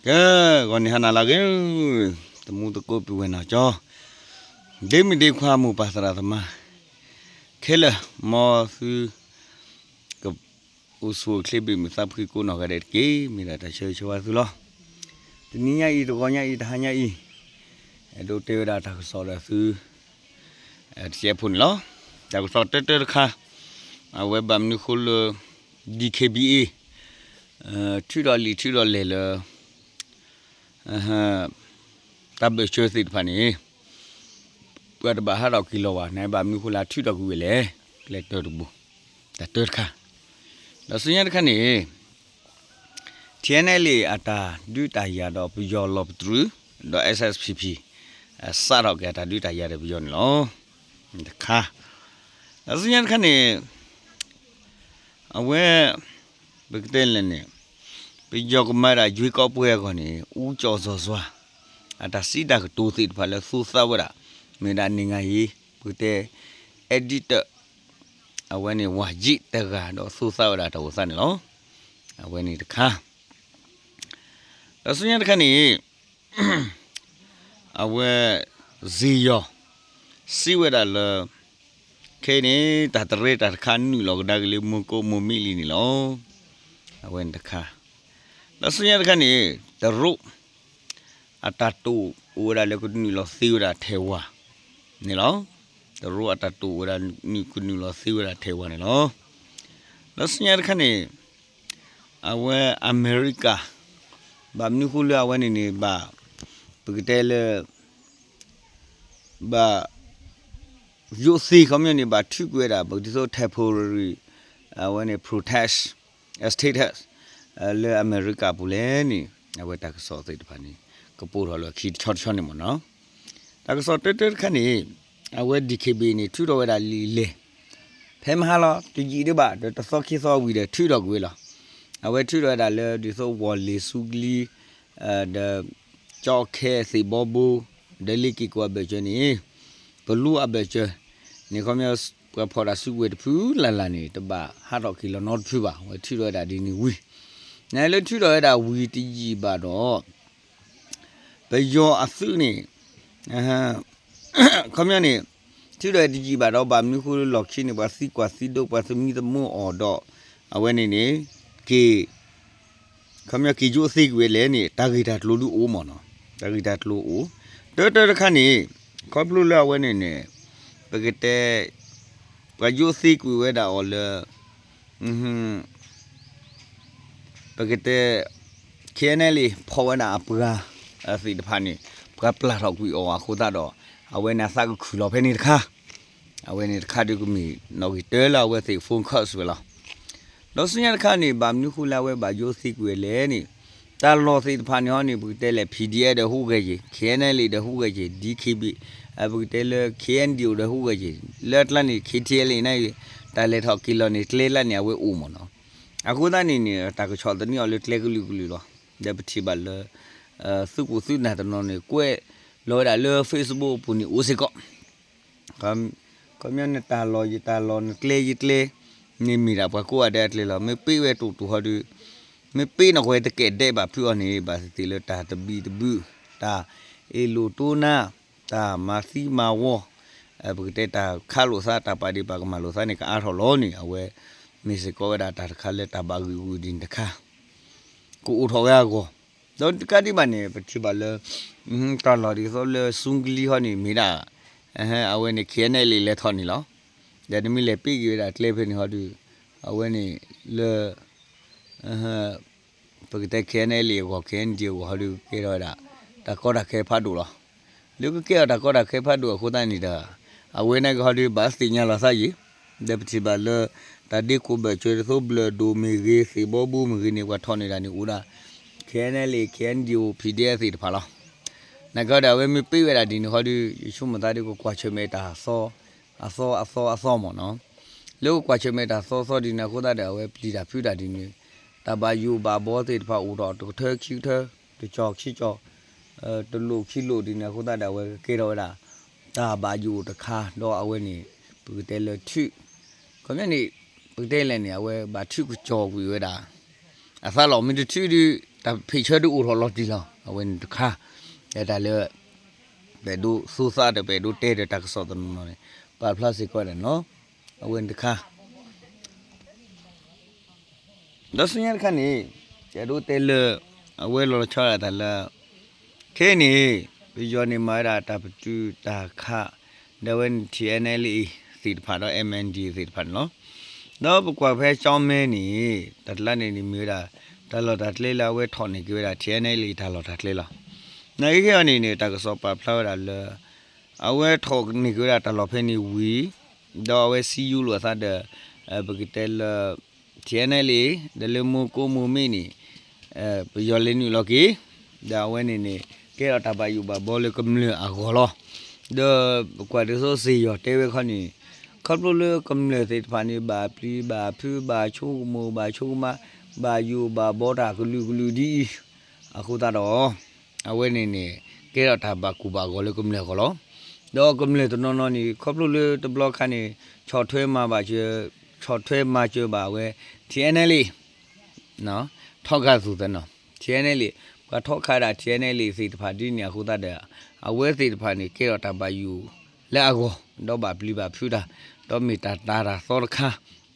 ကဲ, ဂီၤနံၤဟါနၤလၢအဂ့ၤ, သမူသကိးပုၢ်ဝဲၢ်နီၢ်ကၠီ, ဒ့မုၣ်ဒ့ခွါမိၢ်ပၢ်သရၣ်သမါခဲလၢာ်, မ်သုကအိၣ်ဆူၣ်အိၣ်ချ့ဘၣ်မုာ်သးဖှံကိးနီၢ်ဂၤဒဲးတက့ၢ်. မ့ၢ်ဒၣ်တၢ်ဆၢဂ့ၤဆၢဝါသုလီၤ. တနံၤညါအံၤ, တဂီၤညါအံၤ, တဟါညါအံၤ, အဲၣ်ဒိးတဲဝဲဒၣ်တၢ်ကစီၣ်ဒီးသု တစဲးဖိန့ၣ်လီၤ. တၢ်ကစီၣ်တၢတၢတခါ, အဝဲဘၣ်မနုၤဃိလၢ DKBA ထုးထီၣ်လံာ်ထုးထီၣ်လဲၢ်လၢ တၢ်ဘၢၣ်စၢၤသ့ၣ်တဖၣ်န့ၣ် ပှၤတဘၣ်ဟးထီၣ်က့ၤလီၤဘၣ်န့ၣ် ဘၣ်မနုၤဃိလၢထုးထီၣ်ကွံာ်ဝဲလဲၣ်. ကျဲတၢတဘိ, တၢတၢတခါ, ဒီးဆူညါတခါန့ၣ် TNLA အတၢ်ဒုးတၢ်ယၤဒီးပယီၤလီၤပတြူၢ်, ဒီး SSPP စးထီၣ်က့ၤအတၢ်ဒုးတၢ်ယၤဒီးပယီၤန့ၣ်လီၤ. တခါ, ဒီးဆူညါတခါန့ၣ် အဝဲ ပကတဲလဲၣ်န့ၣ် ပယီၤကမၤဒၣ် ရွေးကောက်ပွဲ အဂီၢ်န့ၣ် ဦးကျော်ဇော်စွာ အတၢ်စံးတၢ်ကတိၤသ့ၣ်တဖၣ်လၢသူသးဝဲဒၣ် မ့ၢ်ဒၣ် နိုင်ငံရေး ပကတဲ editor အဝဲန့ၣ် ဝးယံးတဂၤ ဒီးသူသးဝဲဒၣ်တၢ်အိၣ်သးန့ၣ်လီၤ. အဝဲန့ၣ်တခါ, ဒီးဆူညါတခါန့ၣ် အဝဲ ဇေယျော် စံးဝဲဒၣ်လၢ ခဲအံၤန့ၣ် တၢ်တရၢတၢ်တခါနုာ်လီၤကဒါက့ၤလၢ မိၢ်ကိမိၢ်မံလံန့ၣ်လီၤ. အဝဲန့ၣ်တခါ, ဒီးဆူညါတခါန့ၣ် တရူး အတၢ်တိာ်အိၣ်ဝဲဒၣ်လၢကနုာ်လီၤသ့ဝဲဒၣ်ထဲဝၤန့ၣ်လီၤ. တရူးအတၢ်တိာ်အိၣ်ဝဲဒၣ် ကနုာ်လီၤသ့ဝဲဒၣ်ထဲဝၤန့ၣ်လီၤ. ဒီးဆူညါတခါန့ၣ် အဝဲအမဲရကၤ ဘၣ်မနုၤဃိလၢအဝဲန့ၣ်န့ၣ် ဘၣ် ပကတဲလၢ ဘၣ် ယိးသ့ ခီပညီန့ၣ် ဘၣ်ထုးကွံာ်ဝဲဒၣ် ပကဒ်သိး temporary အဝဲန့ၣ် protest status လၢအမဲရကၤပူၤလဲၣ်န့ၣ် အဝဲတၢ်ကစီၣ်သ့ၣ်တဖၣ်န့ၣ် ကပိာ်ထီၣ်လၢခံတဆီတဆီန့ၣ်မ့ၢ်နီၤ. တၢ်ကစီၣ်တၢတၢတခါန့ၣ် အဝဲ DKBA န့ၣ် ထုးထီၣ်ဝဲဒၣ်လံာ်လဲၢ် ဖဲမဟါလီၤ တယံာ်ဒံးဘၣ် ဒီးတသီခံသီဝံၤဒီးထုးထီၣ်ကွံာ်ဝဲလီၤ. အဝဲထုးထီၣ်ဝဲဒၣ်လၢဒ်သိးဝီၤလ့ၤဆူကလံၤ ဒီး ကၠီခဲသ့ၣ်ဘီဘိ ဒီးလ့ၤက့ၤကိးအဘၢၣ်စၢၤန့ၣ် ပလူအဘၢၣ်စၢၤန့ၣ် ခီပညီ ပှၤဖီၣ်တၢ်စုကဝဲၤတဖုလၢ်လၢ်န့ၣ် တဘၣ်ဟးထီၣ်က့ၤလီၤနီတဖုဘၣ်. အဝဲထုးထီၣ်ဝဲဒၣ်ဒ်န့ၣ်ဝံၤ နလၢထုးထီၣ်ဝဲဒၣ်ဝံၤတယံာ်ဘၣ်ဒီး ပယီၤအသုးန့ၣ် ခီပညီန့ၣ် ထုးထီၣ်ဝဲတယံာ်ဘၣ်ဒီး ဘၣ်မနုၤဃိလၢလီၢ်ခံန့ၣ် ပှၤသံကွၢ်သံဒိး ပှၤသမံသမိးအီၤဒီး အဝဲန့ၣ်န့ၣ် က့ၤ ခီပညီက့ၤယိးသ့ကွံာ်ဝဲလဲၣ်န့ၣ် တၢ်ဂ့ၢ်တၢ်ကျိၤဒုးအိၣ်မ့ၢ်နီၤ. တၢ်ဂ့ၢ်တၢ်ကျိၤအိၣ် တၢတၢတခါန့ၣ် ခီဖျိလၢအဝဲန့ၣ်န့ၣ် ပကတဲ ပှၤယိးသ့ကွံာ်ဝဲဒၣ်အီၤလၢ ပကတဲ KNLA ဖီၣ်ဝဲဒၣ်အပှၤသ့ၣ်တဖၣ်န့ၣ် ပှၤပျၢ်ထီၣ်ကွံာ်အီၤအဃိသတးဒီး အဝဲန့ၣ်အသးကခုၣ်လီၤဖဲန့ၣ်တခါ အဝဲန့ၣ်တခါဒုးကမ့ၢ်နီၣ်ဂံၢ်တၢလၢအဝဲသ့ၣ် focus ဝဲလီၤ. ဒီးဆူညါတခါန့ၣ် ဘၣ်မနုၤဃိလၢအဝဲဘၣ်ယိးသ့ကွံာ်ဝဲလဲၣ်န့ၣ် တၢ်လီၢ်သ့ၣ်တဖၣ်န့ၣ်ဟီန့ၣ် ပကတဲလဲၣ် PDF ဒီးဟူးဂဲၤက့ၤ KNLA ဒီးဟူးဂဲၤက့ၤ DKB ပကတဲလၢ KNDO ဒီးဟူးဂဲၤက့ၤ လၢအကျါန့ၣ် KTLA န့ၣ် တၢ်လဲၤထီၣ်က့ၤလီၤန့ၣ် ကျဲလၢန့ၣ် အဝဲအိၣ်မ့ၢ်နီၤ. အဃိသတးန့ၣ်န့ၣ် တၢ်ကဆီၣ်သနံးအီၤလၢကျဲကလုာ်ကလုာ်လီၤ. ဒီးပထံၣ်ဘၣ်လၢ သုးခိၣ်သုးနၢ်တနီၤန့ၣ် ကွဲးလီၤဝဲဒၣ်လၢ Facebook အပူၤန့ၣ်အိၣ်စ့ၢ်ကီး ခီပညီနတၢ်လီၢ်ယတၢ်လီၢ် နကျဲယကျဲ န့ၣ်မ့ၢ်ဒၣ်ပှၤကိးဂၤဒဲးအကျဲလီၤ. မ့ၢ်ပ့ၢ်ဝဲတိၢ်တိၢ်ဟီဒုး မ့ၢ်ပ့ၢ်နီၢ်ကီၢ်ဝဲတကဲးဒဲးဘၣ်ဖုးအီၤန့ၣ် ဘၣ်သ့ၣ်သ့ၣ်လၢတၢ်တဘံၣ်တဘုၣ် တၢ်အ့ၣ်လိာ်တိနါ တၢ်မၤသံမၤဝီ ပကတဲတၢ်ခးလိာ်သး တၢ်ပာ်ဒ့ၣ်ပာ်ကမၣ်လိာ်သးန့ၣ် ကအါထီၣ်လီၤန့ၣ် အဝဲ မ့ၢ်စ့ၢ်ကီးဝဲဒၣ်တၢ်တခါလၢတၢ်ဘၣ်ဂံၢ်ဂူာ်ဒ်န့ၣ်တခါ ကအိၣ်ထီၣ်ဝဲအဂီၢ် ဒီးတကးဒံးဘၣ်န့ၣ် ပထံၣ်ဘၣ်လၢ တၢ်လီၢ်ဒ်သိးလၢဆူကလံၤဟီန့ၣ် မ့ၢ်ဒၣ် အဝဲန့ၣ် KNLA လဲၤထီၣ်န့ၣ်လီၤ. ဒီးနမ့ၢ်လဲၤပ့ၢ်က့ၤဝဲဒၣ်ကျဲဖဲန့ၣ်ဟီဒီး အဝဲန့ၣ်လၢ ပကတဲ KNLA အဂီၢ် KNDO အဂီၢ်ဟီဒီး ကကဲထီၣ်ဝဲဒၣ် တၢ်ကီတၢ်ခဲဖးဒိၣ်လီၤ. လၢကကဲထီၣ်တၢ်ကီတၢ်ခဲဖးဒိၣ်အဃိသတးန့ၣ်ဒီး အဝဲန့ၣ်ကဟီဒီး ဘၣ်သ့ၣ်ညါလီၤသးယံၤ ဒီးပထံၣ်ဘၣ်လၢ တၢ်ဒ့ခိၣ်ဘၢၣ်စၢၤဒ်သိးဘျၢၣ်ဒိၣ်မ့ၢ်ဂ့ၤ သ့ၣ်ဘီဘူမ့ၢ်ဂ့ၤန့ၣ် ပှၤထီၣ်န့ၢ်ဒၣ်န့ၣ်အိၣ်ဒၣ် KNLA KNDO PDF သ့ၣ်တဖၣ်လီၤ. နာ်က့ဒီး အဝဲမ့ၢ်ပ့ၢ်ဝဲဒၣ်ဒ်န့ၣ်ဃီဒီး ယဆိကမိၣ်သးဒီး ကကွၢ်ဆၢၣ်မဲာ်တၢ်သီ အသီအသီအသီမ့ၢ်နီၤ. လၢကကွၢ်ဆၢၣ်မဲာ်တၢ်သီသီဒ်န့ၣ်အဃိသတးဒီး အဝဲပျံၤတၢ်ဖုးတၢ်ဒ်န့ၣ် တၢ်ဘၣ်ယိၣ်ဘၣ်ဘီသ့ၣ်တဖၣ်အိၣ်ထီၣ် တကထၢခံကထၢ တကၠီၣ်ခံကၠီၣ် တလိၣ်ခံလိၣ်ဒ်န့ၣ်အဃိသတးဒီး အဝဲကကဲထီၣ်ဝဲဒၣ် တၢ်ဘၣ်ယိၣ်တခါ ဒီးအဝဲန့ၣ် ပကတဲလၢထုး ခီပညီန့ၣ် ပကတဲလဲၣ်န့ၣ် အဝဲဘၣ်ထုးကစီၣ်ကွံာ်ဝဲဒၣ် အသးလီၤ မ့ၢ်တထုးဒီး တၢ်ဖ့ၣ်ဆၢဒုးအိၣ်ထီၣ်လီၤတံၢ်လီၤ. အဝဲန့ၣ်တခါ တၢ်လၢ ပအဲၣ်ဒိးသူသးဒီး ပအဲၣ်ဒိးတဲဒီးတၢ်ကစီၣ်တနီၤနီၤန့ၣ် ပာ်ဖျါစ့ၢ်ကီးဒၣ်နီၤ. အဝဲန့ၣ်တခါ ဒီးဆူညါတခါန့ၣ် အဲၣ်ဒိးတဲလၢ အဝဲလီၤဆီဒၣ်တၢ်လၢ ခဲအံၤန့ၣ် ပယီၤန့ၣ်မၤဝဲဒၣ်တၢ်ပတုာ်တၢ်ခး ဒီးအဝဲန့ၣ် ထံၣ်အဲၣ်အဲၣ်လ်အ့ သ့ၣ်တဖၣ်ဒီး အမ်အန်ဒီသ့ၣ်တဖၣ်န့ၣ်လီၤ. ဒီးပကွၢ်ဖဲကၠီမဲန့ၣ် တၢ်တလါန့ၣ်န့ၣ်မ့ၢ်ဝဲဒၣ် တၢ်လီၢ်တၢ်ကျဲလၢအဝဲထီၣ်န့ၢ်က့ၤဝဲဒၣ် ထံၣ်အဲၣ်အဲၣ်လ်အ့ တၢ်လီၢ်တၢ်ကျဲလီၤ. နာ်က့ခဲအံၤန့ၣ်န့ၣ် တၢ်ကစီၣ်ပာ်ဖျါဝဲဒၣ်လၢ အဝဲထီၣ်န့ၢ်က့ၤဝဲဒၣ်တၢ်လီၢ်ဖဲန့ၣ်ဝံၤ ဒီးအဝဲစံယိၤလိာ်အသးဒီး ပကတဲလၢ ထံၣ်အဲၣ်အဲၣ်လ်အ့ ဒီးလၢမိၢ်ကိးမိၢ်မ့ၢ်န့ၣ် ပယီၤလဲၤနုာ်လီၤက့ၤ ဒီးအဝဲန့ၣ်န့ၣ် ကဲထီၣ်တၢ်ဘၣ်ယိၣ်ဘၣ်ဘီလၢကမျၢၢ်အဂီၢ်လီၤ. ဒီးပကွၢ်ဒ်သိးစ့ၢ်ယီၤတဲဝဲခီန့ၣ် ခီဖျိလၢကမျၢၢ်သ့ၣ်တဖၣ်န့ၣ် ဘၣ်ပျံၤဘၣ်ဖုး ဘၣ်ဆိကမိၣ် ဘၣ်ဆိကမး ဘၣ်ယိၣ်ဘၣ်ဘီတၢ်ကလုာ်ကလုာ်ဒ်အံၤ အဃိသတးဒီး အဝဲန့ၣ်န့ၣ် ကဲထီၣ်တၢ်ဘၣ်ကူၣ်ဘၣ်ဂီၤလၢကမျၢၢ်အဂီၢ်လီၤ. ဒီးကမျၢၢ်တနီၤနီၤန့ၣ် ခီဖျိလၢတဘျီခါန့ၣ် ဆီၣ်ထွဲမၤဘၣ်စၢၤ ဆီၣ်ထွဲမၤစၢၤဘၣ်ဝဲ ထံၣ်အဲၣ်အဲၣ်လ်အ့ ထီၣ်ခးသူၣ်သနီၤ ထံၣ်အဲၣ်အဲၣ်လ်အ့ ပှၤထီၣ်ခးဒၣ် ထံၣ်အဲၣ်အဲၣ်လ်အ့ သ့ၣ်တဖၣ်ဒ်န့ၣ်အဃိသတးဒီး အဝဲသ့ၣ်တဖၣ်န့ၣ် ကဲထီၣ်တၢ်ဘၣ်ယိၣ်လၢအဂီၢ် ဒီးဘၣ်ပျံၤဘၣ်ဖုးတၢ် ဒီးမ့ၢ်တၢ်တၤတၢ်သီတခါ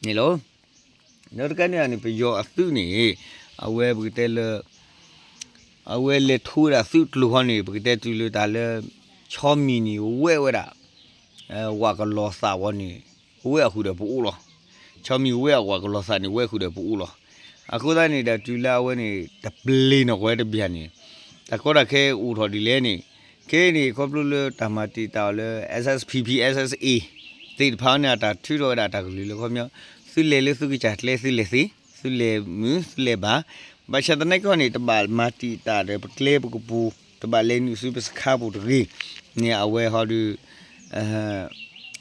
န့ၣ်လီၤ. ဒီးတကးန့ၣ်န့ၣ် ပယီၤအသုးန့ၣ် အဝဲပကတဲလၢ အဝဲလဲၤထိဝဲဒၣ်သုးကျိၤဃီန့ၣ် ပကတဲတုၤလၢတၢ်လၢ ဆီမံၤန့ၣ် ဝဲၢ်ဝဲဒၣ် ဝးကလီၤသးဝီန့ၣ် ဝဲၢ်အဃုာ်ဒီးပအိၣ်လီၤ. ဆီမံၤဝဲၢ်အဝးကလီၤသးန့ၣ် ဝဲၢ်ဃုာ်ဒီးပအိၣ်လီၤ. အဃိသတးန့ၣ်ဒီးတုၤလၢအဝဲန့ၣ် တပျ့ၤနီၢ်ကီၢ်ဝဲတဘျီန့ၣ် တၢ်ကီတၢ်ခဲအိၣ်ထီၣ်ဒ်လဲၣ်န့ၣ် ခဲအံၤန့ၣ် ခီဖျိလၢတၢ်မၤတံာ်တာ်အီၤလၢ SSPP SSA သ့ၣ်တဖၣ်န့ၣ် အတၢ်ထုးထီၣ်ဝဲဒၣ်တၢ်ကလုၢ်လၢခီပညီ သုလဲၤလၢသုကစၢ်ကျဲသုလဲၤသ့ သုလဲၤမုာ်သုလဲၤဘၣ် ဘၣ်ဆၣ်သနာ်က့န့ၣ် တဘၣ်မၤတံာ်တာ်ဒီးပကျဲပကပူၤ တဘၣ်လဲၤနုာ်ဆူပစခါပူၤတဂ့ၤန့ၣ် အဝဲဟီဒီး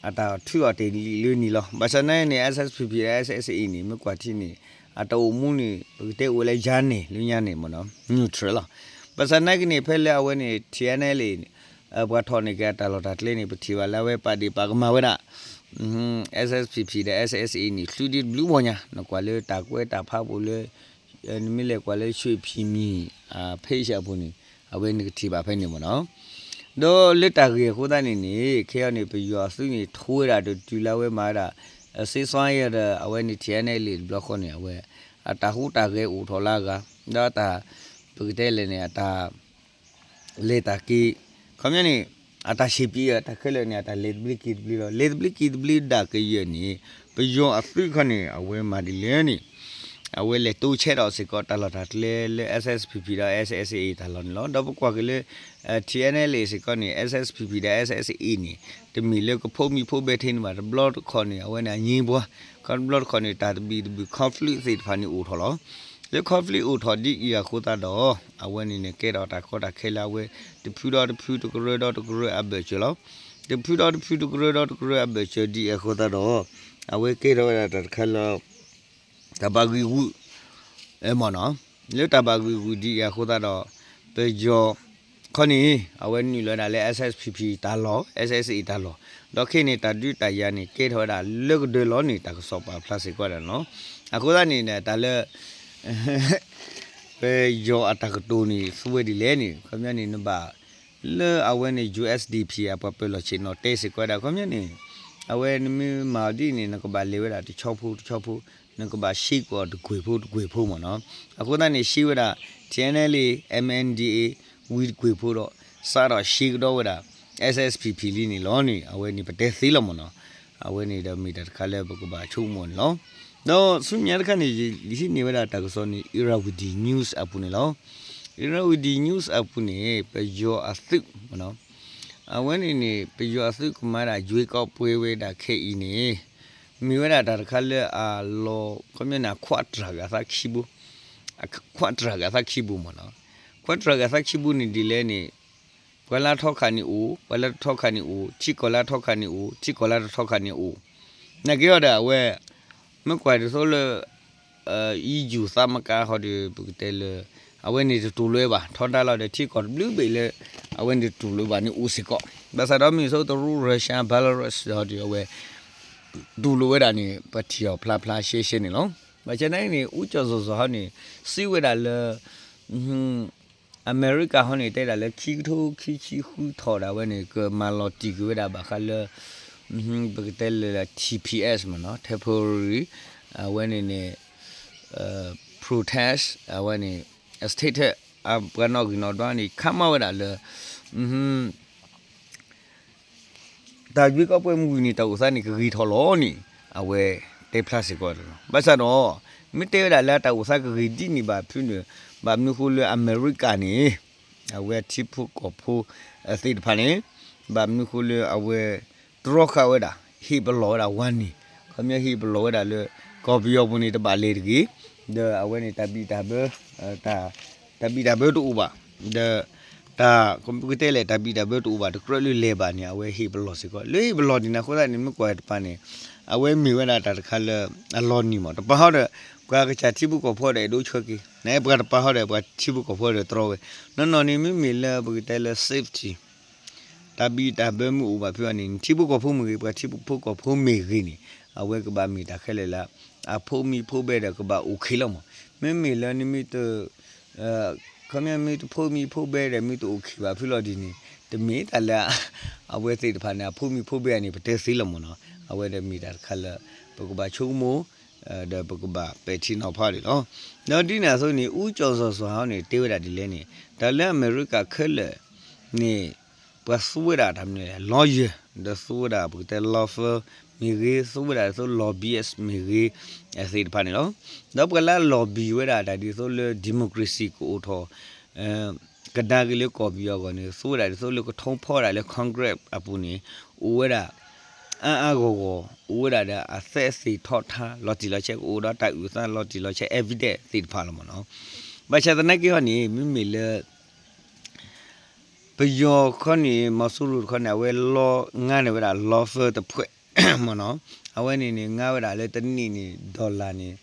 အတၢ်ထုးအီၤတ့ၢ်လံလၢန့ၣ်လီၤ. ဘၣ်ဆၣ်သနာ်က့န့ၣ် SSPP SSA န့ၣ် မ့ၢ်ကွၢ်ထံန့ၣ် အတၢ်အိၣ်မူန့ၣ် ပကတဲအိၣ်လၢယါန့ၣ် လၢညါန့ၣ်မ့ၢ်နီၤ neutral လီၤ. ဘၣ်ဆၣ်သနာ်က့န့ၣ် ဖဲလၢအဝဲန့ၣ် ထံၣ်အဲၣ်အဲၣ်လ်အ့ ပှၤထီၣ်န့ၢ်က့ၤအတၢ်လီၢ်တၢ်ကျဲန့ၣ် ပထံၣ်ဘၣ်လၢအဝဲပာ်ဒ့ၣ်ပာ်ကမၣ်ဝဲဒၣ် SSPP ဒီး SSA န့ၣ် ချုးဒံတဘျုးဘီညါ နကွၢ်လၢတၢ်ကွဲးတၢ်ဖးပူၤလၢ နမ့ၢ်လဲၤကွၢ်လၢ ရွှေဖီမြေ page အပူၤန့ၣ် အဝဲနကထံၣ်ဘၣ်ဖဲန့ၣ်မ့ၢ်နီၤ. ဒီးလၢတၢ်ဂ့ၢ်အဃိသတးန့ၣ်န့ၣ် ခဲအံၤန့ၣ် ပယီၤအသုးန့ၣ် ထိဝဲဒၣ်ဒီးတုၤလၢအဝဲမၤဝဲဒၣ် စ့စွါယဲဒီး အဝဲန့ၣ် ထံၣ်အဲၣ်အဲၣ်လ်အ့ တဘျီဃီန့ၣ် အဝဲ အတၢ်ဟူးတၢ်ဂဲၤအိၣ်ထီၣ်လၢအဂၤ ဒီးတၢ် ပကတဲလဲၣ်န့ၣ် အတၢ် လဲၤတၢ်က့ၤ ခီပညီန့ၣ် အတၢ်ဆံးပျံၤအတၢ်ခဲလၢာ်န့ၣ် အတၢ်လဲၤတဘျုးက့ၤတဘျုးလီၤ. လဲၤတဘျုးက့ၤတဘျုးဒၣ်ကယဲၢ်န့ၣ် ပယီၤအသုးခီန့ၣ် အဝဲမၤဒ်လဲၣ်န့ၣ် အဝဲလဲၤတိစဲထီၣ်စ့ၢ်ကီးတၢ်လီၢ်တၢ်ကျဲလၢ SSPP ဒီး SSA တၢ်လီၢ်န့ၣ်လီၤ. ဒီးပကွၢ်က့ၤလၢ ထံၣ်အဲၣ်အဲၣ်လ်အ့ စ့ၢ်ကီးန့ၣ် SSPP ဒီး SSA န့ၣ် တမ့ၢ်လၢကဖိးမံၤဖိးဘဲထဲန့ၣ်ဘၣ်. တဘျီတခီၣ်န့ၣ် အဝဲန့ၣ်အငြင်းပွား ခီတဘျီတခီၣ်န့ၣ် တၢ်တဘံၣ်တဘုၣ် conflict သ့ၣ်တဖၣ်န့ၣ်အိၣ်ထီၣ်လီၤ. လၢ conflict အိၣ်ထီၣ်ဒ်အံၤအဃိသတးဒီး အဝဲန့ၣ်န့ၣ် ကဲထီၣ်တၢ်ကီတၢ်ခဲလၢအဝဲ တဖုဒီးတဖု တကရၢဒီးတကရၢအဘၢၣ်စၢၤလီၤ. တဖုဒီးတဖု တကရၢဒီးတကရၢအဘၢၣ်စၢၤဒ်အံၤအဃိသတးဒီး အဝဲကဲထီၣ်ဝဲဒၣ်တၢ်တခါလၢ တၢ်ဘၣ်ဂံာ်ဂူာ် မ့ၢ်နီၤ လၢတၢ်ဘၣ်ဂံာ်ဂူာ်ဒ်အံၤအဃိသတးဒီး ပယီၤ ခီန့ၣ် အဝဲနုာ်လီၤဝဲဒၣ်လၢ SSPP တၢ်လီၢ် SSA တၢ်လီၢ် ဒီးခဲအံၤန့ၣ် တၢ်ဒုးတၢ်ယၤန့ၣ် ကဲထီၣ်ဝဲဒၣ်လၢကဒၢလီၤန့ၣ် တၢ်ကစီၣ်ပာ်ဖျါစ့ၢ်ကီးဒၣ်နီၤ. အဃိသတးန့ၣ် တၢ်လၢ ပယီၤအတၢ်ကတိၤန့ၣ် သူဝဲဒ်လဲၣ်န့ၣ် ခီပညီန့ၣ် နဘၣ် လၢအဝဲန့ၣ် USDP အပှၤပၢၤလီၢ်ဆ့ၣ်နီၤတဲစ့ၢ်ကီးဝဲဒၣ် ခီပညီန့ၣ် အဝဲနမ့ၢ်မၤအီၤဒ်န့ၣ် နကဘၣ်လဲၤဝဲဒၣ်တဆီဖိတဆီဖိ နကဘၣ်ရှဲကွံာ်အီၤတကွ့ၢ်ဖိတကွ့ၢ်ဖိမ့ၢ်နီၤ. အဃိသတးန့ၣ် ရှဲဝဲဒၣ် TNLA MNDAA ဝံၤတကွ့ၢ်ဖိဒီး စးထီၣ်ရှဲကဒီးဝဲဒၣ် SSPP လံန့ၣ်လီၤန့ၣ် အဝဲန့ၣ်ပတဲသ့လီၤမ့ၢ်နီၤ. အဝဲန့ၣ်ဒီးမ့ၢ်တၢ်တခါလၢပကဘၣ်ဆိကမိၣ်န့ၣ်လီၤ. ဒီးဆူညါတခါန့ၣ် ယဟံးန့ၢ်ဝဲဒၣ်တၢ်ကစီၣ်န့ၣ် Irrawaddy News အပူၤန့ၣ်လီၤ. Irrawaddy News အပူၤန့ၣ် ပယီၤအသုးမ့ၢ်နီၤ အဝဲန့ၣ်န့ၣ် ပယီၤအသုးကမၤဒၣ် ရွေးကောက်ပွဲ ဝဲဒၣ်ခဲအံၤန့ၣ် မ့ၢ်ဝဲဒၣ်တၢ်တခါလၢအလီၤ ခီပညီန့ၣ် အခွးတြၢ်ဂၤသးခံဘိ, အခွးတြၢ်ဂၤသးခံဘိမ့ၢ်နီၤ. ခွးတြၢ်ဂၤသးခံဘိန့ၣ်ဒ်လဲၣ်န့ၣ် ပှၤလၢထီခါန့ၣ်အိၣ်, ပှၤလၢတထီခါန့ၣ်အိၣ်, ထံကီၢ်လၢထီခါန့ၣ်အိၣ်, ထံကီၢ်လၢတထီခါန့ၣ်အိၣ်. နာ်က့ဟီဒီးအဝဲ မ့ၢ်ကွၢ်ဒ်သိးလၢ EU သးမကါဟီဒီး ပကတဲလၢ အဝဲန့ၣ်တတူၢ်လိာ်ဝဲဘၣ် ထီဒါလီၤဒီးထံကီၢ်တဘျုးဘ့ၣ်လၢ အဝဲန့ၣ်တတူၢ်လိာ်ဘၣ်န့ၣ်အိၣ်စ့ၢ်ကီး. ဘၣ်ဆၣ်ဒီးမ့ၢ်ဆိတရူး Russia Belarus ဟီဒီးအဝဲ တူၢ်လိာ်ဝဲဒၣ်န့ၣ် ပထံၣ်အီၤဖျါဖျါရှဲရှဲန့ၣ်လီၤ. ဘၣ်ဆၣ်နာ်က့န့ၣ် ဦးကျော်ဇော်ဇော်ဟီန့ၣ် စံးဝဲဒၣ်လၢ အမဲရကၤဟီန့ၣ် တဲဒၣ်လၢခံကထိခံဆံဃုထီၣ်ဒၣ်ဝဲန့ၣ် ကမၤလီၤတံၢ်က့ၤဝဲဒၣ်ဘၣ်ဃးလၢ ပကတဲလၢ T P S မ့ၢ်နီၤ temporary အဝဲန့ၣ်န့ၣ် protest အဝဲန့ၣ် state ပှၤနီၣ်ဂံၢ်နီၣ်ဒွးန့ၣ် ခးမီဝဲဒၣ်လၢ တၢ်ရွေးကောက်ပွဲမုၢ်ဝံၤန့ၣ် တၢ်အိၣ်သးန့ၣ်ကဂ့ၤထီၣ်လီၤန့ၣ် အဝဲတဲဖျါစ့ၢ်ကီးလီၤ. ဘၣ်ဆၣ်ဒီး မ့ၢ်တဲဝဲဒၣ်လၢတၢ်အိၣ်သးကဂ့ၤဒ်န့ၣ်ဘၣ်ဖုန့ၣ် ဘၣ်မနုၤဃိလၢအမဲရကၤန့ၣ် အဝဲထံဖိကီၢ်ဖိသ့ၣ်တဖၣ်န့ၣ် ဘၣ်မနုၤဃိလၢအဝဲတြီဃာ်ဝဲဒၣ် ဟ့ၣ်ပလီၢ်ဝဲဒၣ် warning ခီပညီဟ့ၣ်ပလီၢ်ဝဲဒၣ်လၢ ကီၢ်ပယီၤပူၤန့ၣ် တဘၣ်လဲၤတဂ့ၤ, ဒီးအဝဲန့ၣ်တၢ်ဘံၣ်တၢ်ဘၢ တၢ်ဘံၣ်တၢ်ဘၢတအိၣ်ဘၣ်, ဒီး တၢ်ကတဲလဲၣ် တၢ်ဘံၣ်တၢ်ဘၢတအိၣ်ဘၣ် တကြၢးလၢလဲၤဘၣ်န့ၣ် အဝဲဟ့ၣ်ပလီၢ်စ့ၢ်ကီး, လၢဟ့ၣ်ပလီၢ်ဒ်န့ၣ်အဃိသတးန့ၣ် မ့ၢ်ကွၢ်တပၤန့ၣ် အဝဲမ့ၢ်ဝဲဒၣ်တၢ်တခါလၢအလီၤနံၤမး, တပၤဟီဒီး ပှၤကစၢ်ထံဖိကီၢ်ဖိဒီးအဲၣ်ဒိးဆှၢက့ၤ, နပှၤတပၤဟီဒီးပှၤထံဖိကီၢ်ဖိဒီးတြီဝဲ, နီၢ်နီၢ်န့ၣ်မ့မ့ၢ်လၢပကတဲလၢ safety တၢ်ဘံၣ်တၢ်ဘၢမ့ၢ်အိၣ်ဘၣ်ဖုအီၤန့ၣ် ထံဖိကီၢ်ဖိမ့ၢ်ဂ့ၤ ပှၤထံဖိကီၢ်ဖိမ့ၢ်ဂ့ၤန့ၣ် အဝဲကဘၣ်မ့ၢ်တၢ်ခဲလၢာ်လၢ အဖိမံၤဖိဘဲဒီးကဘၣ်အိၣ်ခံးလီၤမး, မ့မ့ၢ်လၢနမ့ၢ်တ ခီပညီမ့ၢ်တဖိမံၤဖိဘဲဒီးမ့ၢ်တအိၣ်ခံးဘၣ်ဖုလီၤဒ်န့ၣ် တမ့ၢ်တၢ်လၢ အဝဲသ့ၣ်တဖၣ်န့ၣ် အဖိမံၤဖိဘဲန့ၣ် ပတဲသ့လီၤမးနီၤ, အဝဲဒီးမ့ၢ်တၢ်တခါလၢ ပကဘၣ်ဆိကမိၣ် ဒီးပကဘၣ်ပဲာ်ထံနီၤဖးဒံးလီၤ. ဒီးဒ်န့ၣ်အသိးန့ၣ် ဦးကျော်ဇော်ဇော်ဟီန့ၣ် တဲဝဲဒၣ်ဒ်လဲၣ်န့ၣ် တၢ်လၢအမဲရကၤခဲလၢာ်န့ၣ် ပှၤသူဝဲဒၣ်တၢ်မနုၤလဲၣ် lawyer ဒီးသူဝဲဒၣ်ပကတဲ law firm မ့ၢ်ဂ့ၤ သူဝဲဒၣ်ဒ်သိး lobbyist မ့ၢ်ဂ့ၤ သ့ၣ်တဖၣ်န့ၣ်လီၤ. ဒီးပှၤလၢအ lobby ဝဲဒၣ်တၢ်ဒ်သိးလၢ democracy ကအိၣ်ထီၣ် ကဒါက့ၤလၢကီၢ်ပယီၤအဂီၢ်န့ၣ် သူဝဲဒၣ်ဒ်သိးလၢကထုံးဖီဒၣ်လၢ Congress အပူၤန့ၣ် အိၣ်ဝဲဒၣ် အါအါဂီၢ်ဂီၢ် အိၣ်ဝဲဒၣ်ဒီးအသက်သေထီၣ်ထါ လီၤတံၢ်လီၤဆဲး ကအိၣ်ဒီးတၢ်အုၣ်သးလီၤတံၢ်လီၤဆဲး evidence သ့ၣ်တဖၣ်လီၤမးနီၤ. ဘၣ်ဆၣ်သနာ်က့ဟီန့ၣ် မ့မ့ၢ်လၢ ပယီၤခီန့ၣ် မီၤစိရိၤတခီန့ၣ် အဝဲလီၤငါန့ၢ်ဝဲဒၣ် law firm တဖုမ့ၢ်နီၤ, အဝဲန့ၣ်န့ၣ် ငါဝဲဒၣ်လၢတနံၣ်န့ၣ် dollar န့ၣ်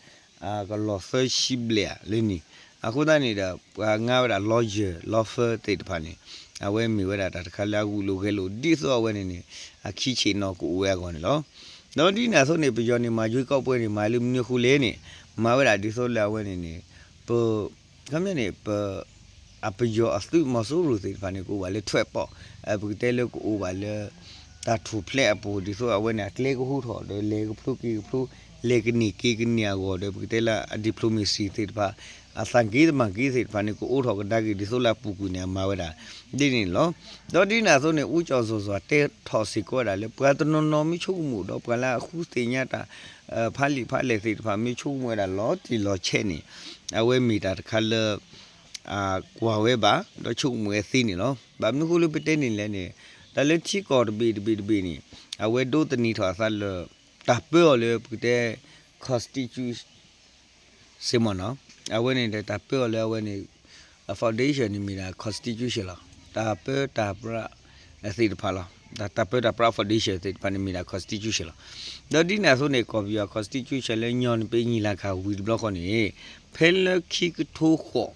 ကလီၤသၢဆံဘျဲၣ်ဧါလၢန့ၣ်, အဃိသတးန့ၣ်ဒီး ပှၤငါဝဲဒၣ် lawyer law firm သ့ၣ်တဖၣ်န့ၣ် အဝဲမ့ၢ်ဝဲဒၣ်တၢ်တခါလၢအဂုာ်လိာ်ဂဲၤလိာ် ဒ်သိးအဝဲန့ၣ်န့ၣ် အခံဆ့ၣ်နီၤကအိၣ်ဝဲအဂီၢ်န့ၣ်လီၤ. ဒီးဒ်န့ၣ်အသိးန့ၣ် ပယီၤန့ၣ် မၤရွေးကောက်ပွဲန့ၣ် မၤလၢမနုၤအဃိလဲၣ်န့ၣ် မၤဝဲဒၣ်ဒ်သိးလၢအဝဲန့ၣ်န့ၣ် ပ ခီပညီန့ၣ် ပ အပယီၤအသုးမီၤစိရိၤသ့ၣ်တဖၣ်န့ၣ် ကအိၣ်ဘၣ်လၢထွဲးပီး ပကတဲလၢကအိၣ်ဘၣ်လၢ တၢ်ထူၣ်ဖျဲးအပူၤ ဒ်သိးအဝဲန့ၣ် အကျဲကဟူထီၣ် ဒီးလဲၤကဖျိက့ၤကဖျိ လဲၤကန့ၢ်က့ၤကန့ၢ်အဂီၢ် ဒီးပကတဲလၢအ diplomacy သ့ၣ်တဖၣ် အသးက့တမၤက့သ့ၣ်တဖၣ်န့ၣ် ကအိးထီၣ်ကဒါက့ၤဒ်သိးလၢအပူၤကွံာ်န့ၣ် အမၤဝဲဒၣ် ဒ်န့ၣ်လီၤ. ဒီးဒ်န့ၣ်အသိးန့ၣ် ဦးကျော်ဇော်ဇော်တဲထီၣ်စ့ၢ်ကီးဝဲဒၣ်လၢ ပှၤတနီၤနီၤမ့ၢ်ဆိကမိၣ်ဒီး ပှၤလၢအဃုသ့ၣ်ညါတၢ် ဖးလံာ်ဖးလဲၢ်သ့ၣ်တဖၣ် မ့ၢ်ဆိကမိၣ်ဝဲဒၣ်လီၤတံၢ်လီၤဆဲးန့ၣ် အဝဲမ့ၢ်တၢ်တခါလၢ ကွၢ်ဝဲဘၣ် ဒီးဆိကမိၣ်ဝဲသ့န့ၣ်လီၤ. ဘၣ်မနုၤဃိလၢပတဲန့ၣ်လဲၣ်န့ၣ် တၢ်လၢထံကီၢ်တဘ့ၣ်တဘ့ၣ်တဘ့ၣ်န့ၣ် အဝဲဒိးသန့ၤထီၣ်အသးလၢ တၢ်ပၢအီၤလၢပကတဲ constitution စ့ၢ်မ့ၢ်နီၤ, အဝဲန့ၣ်ဒီးတၢ်ပၢအီၤလၢအဝဲန့ၣ် အ foundation န့ၣ်မ့ၢ်ဒၣ် constitution လီၤ. တၢ်ပၢတၢ်ပြးသ့ၣ်တဖၣ်လီၤ. တၢ်ပၢတၢ်ပြး foundation သ့ၣ်တဖၣ်န့ၣ်မ့ၢ်ဒၣ် constitution လီၤ. ဒီးဒ်န့ၣ်အသိးန့ၣ် ကီၢ်ပယီၤ constitution လၢညီနုၢ်ပ့ၤညီလာခံဝံၤတဘျီဃီန့ၣ် ဖဲလၢခံကထိဃိး